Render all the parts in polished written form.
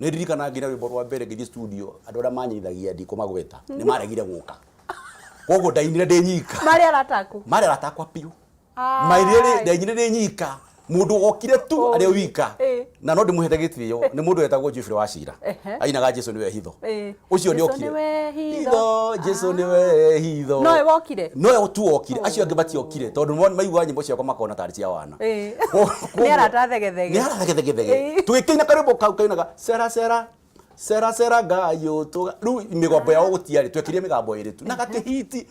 Nĩ ndirikanaga nginya rwĩmbo rwa mbere ngĩthiĩ studio, andũ arĩa manyithagia ndikũmagweta nĩ maregire gũka, koguo ndainire ndĩ nyika. Marĩ arata aku? Marĩ arata akwa biũ. Mairĩ ndainire ndĩ nyika, mũndũ wokire tu arĩ wika. Na no ndĩmũhete gĩtĩo, nĩ mũndũ wetagwo Geoffrey Wachira. Ainaga "Jesu nĩwe hitho". Ũcio nĩ Jesu okire. Nĩwe hitho. Hitho, Jesu nĩwe hitho. Nowe wokire? Nowe tu wokire, acio angĩ matiokire tondũ maiguaga nyĩmbo ciakwa makona tarĩ cia wana. Nĩ arata thegethege. Nĩ arata thegethege. Tũgĩkĩina karwĩmbo kau kainaga "Cera cera cera cera ngayũ tũga". Rĩu mĩgambo yao gũtiarĩ, twekĩrire mĩgambo ĩrĩ tu na gakĩhiti.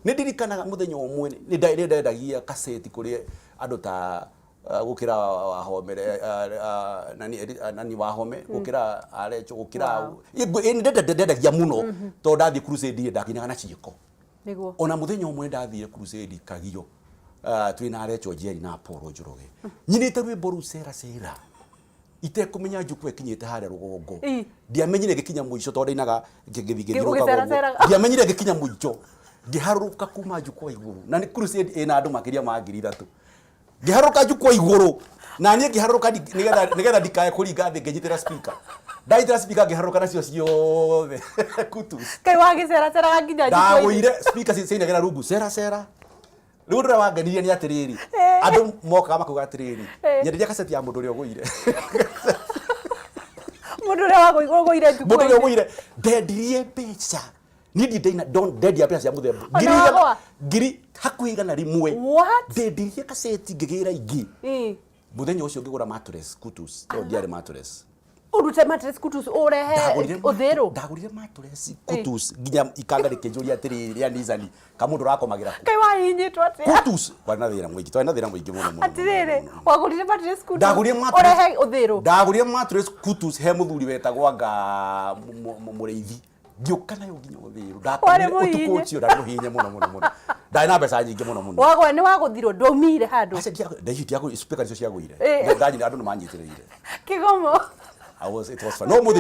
Nĩ ndirikanaga mũthenya ũmwe nĩ ndendagia kaseti kũrĩ andũ ta gũkĩra Wahome, nani, nani Wahome, gũkĩra Arecho, gũkĩra ndendagia mũno tondũ ndathiĩ crusade ndakinaga na ciĩko. Ona mũthenya ũmwe ndathire crusade Kagio, twĩna Arecho Njeri na Apollo Njoroge, nyinĩte rwĩmbo rũu "Cera cera" itekũmenya njukua ĩkinyĩte harĩa rũgongo. Ndiamenyire ngĩkinya mũico tondũ ndainaga ngĩthiĩ ngĩthiũrũrũkaga ũguo. Ũgĩceraceraga. Ndiamenyire ngĩkinya mũico ngĩharũrũka kuma njukua igũrũ, na nĩ crusade ĩna andũ makĩria ma 3,000. Ngĩharũrũka njukua igũrũ na niĩ ngĩharũrũka nĩgetha ndikae kũringa thĩ, ngĩnyitĩra speaker, ndanyitĩra speaker ngĩharũrũka nacio ciothe kutus. Kaĩ wagĩceraceraga nginya njukua-inĩ? Ndagũire, speaker ciainagĩra rungu "Cera cera". Rĩu ũndũ ũrĩa wangenirie nĩ atĩrĩrĩ, andũ mokaga makauga atĩrĩrĩ, "Nyenderia kaseti ya mũndũ ũrĩa ũgũire." Mũndũ ũrĩa wagũire Mũndũ ũrĩa njukua-inĩ. ũgũire. Ndendirie mbeca niĩ ndi ndaina ndendia mbeca cia mũthemba Ona ngiri igana wagũa? ngiri hakuhĩ 100. What? Ndendirie kaseti ngĩgĩra ingĩ. Mũthenya ũcio ngĩgũra mattress kutus tondũ ndiarĩ mattress. Ũrute mattress kutus ũrehe Ndagũrire ũthĩrũ? Ndagũrire mattress kutus nginya ikanga rĩkĩnjũria atĩrĩrĩ, rĩa Nissan, kamũndũ ũrakomagĩra kũ? Kaĩ wahihinyĩtwo atĩa? Kutus kwarĩ na thĩna mũingĩ, twarĩ na thĩna mũingĩ mũno mũno. Atĩrĩrĩ, wagũrire mattress kutus Ndagũrire mattress ũrehe ũthĩrũ? Ndagũrire mattress kutus he mũthuri wetagwo anga mũrĩithi, ngĩũka nayo nginya ũthĩrũ. Warĩ Ndakomire ũtukũ mũhihinye. ũcio. Ndarĩ mũhihinye mũno mũno mũno, ndarĩ na mbeca nyingĩ mũno mũno. Wagwa nĩ wagũthirwo, ndwaumire handũ? Aca, ndaici speaker nicio ciagũire. Ndanyina andũ nĩ manyitĩrĩire. Kĩgomo. I was it was fun. No mũthĩ